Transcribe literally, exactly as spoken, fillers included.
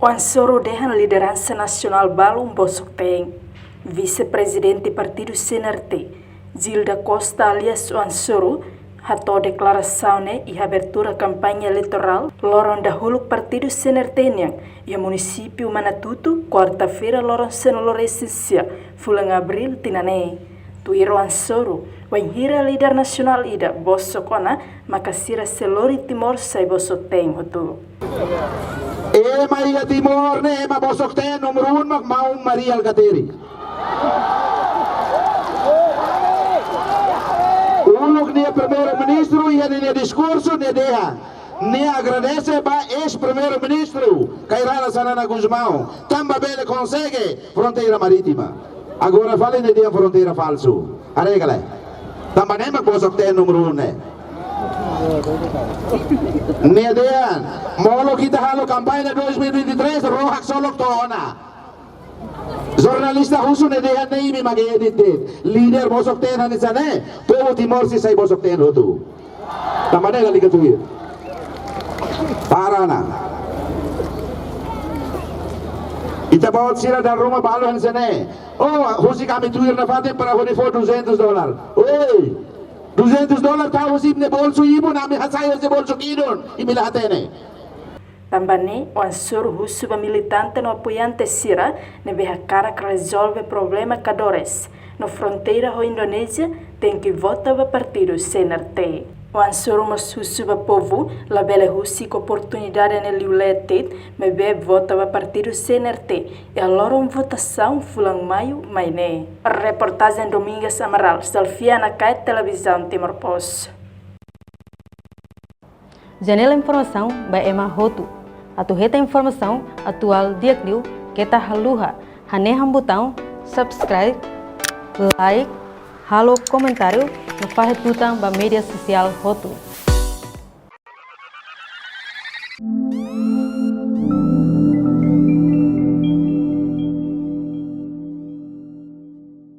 Oan Soru dehan lideransa nasionál balun bosok-teen. Vise-Prezidente Partidu C N R T, Gil da Costa alias Oan Soru, hato'o deklarasaun ne'e iha abertura kampaña eleitorál loron dahuluk Partidu C N R T nian iha munisípiu Manatuto, kuarta-feira loron sanulu-resin-sia, fulan Abríl tinan ne'e. Tuir Oan Soru, wainhira lider nasionál ida bosok ona, maka sira sei lori Timor sai bosok-teen hotu. Ema iha Timor ne'e ema bosok-teen, númeru un mak maun Mari Alkatiri. Uluk nia Primeiru-Ministru iha ninia diskursu nia dehan, nia agradese ba eis-Primeiru-Ministru Kay Rala Xanana Gusmão, tanba bele konsege fronteira marítima. Agora fali nia dehan fronteira falsu. Haree ka lae? Tanba ne'e mak bosok-teen númeru un ne'e. Nia dehan, molok ita halo kampaña dois mil e vinte e três, rohan ksolok to'o ona. Jornalista husu nia dehan ne'e imi mak edit de'it. Lider bosok-teen hanesan ne'e, povu Timor sei sai bosok-teen hotu. Tanba ne'e lalika tuir. Para ona. Ita-boot sira dala ruma balu hanesan ne'e. Oh, husik ami tuir nafatin para hodi fó duzentos dólar. Oi! Duzentos dólar tau husi imi-nia bolsu ibun, ami hasai husi bolsu kidun, imi la hatene. Tanba ne'e, Oan Soru husu ba militante no apoiante sira ne'ebé hakarak rezolve problema Kadores no fronteira ho Indonézia, tenke vota ba partidu C N R T. Oan Soru mós husu ba povu labele husik oportunidade ne'e liu leet, maibé vota ba partidu C N R T iha loron votasaun fulan Maiu mai ne'e. Reportajen Domingas Amaral, Salfiana Kait, Televizaun Timor Post. Janela informasaun ba ema hotu. Atu hetan informasaun atuál di'ak liu, keta haluha hanehan butaun subscribe, like, halo komentáriu no fahe tutan ba média sosiál hotu.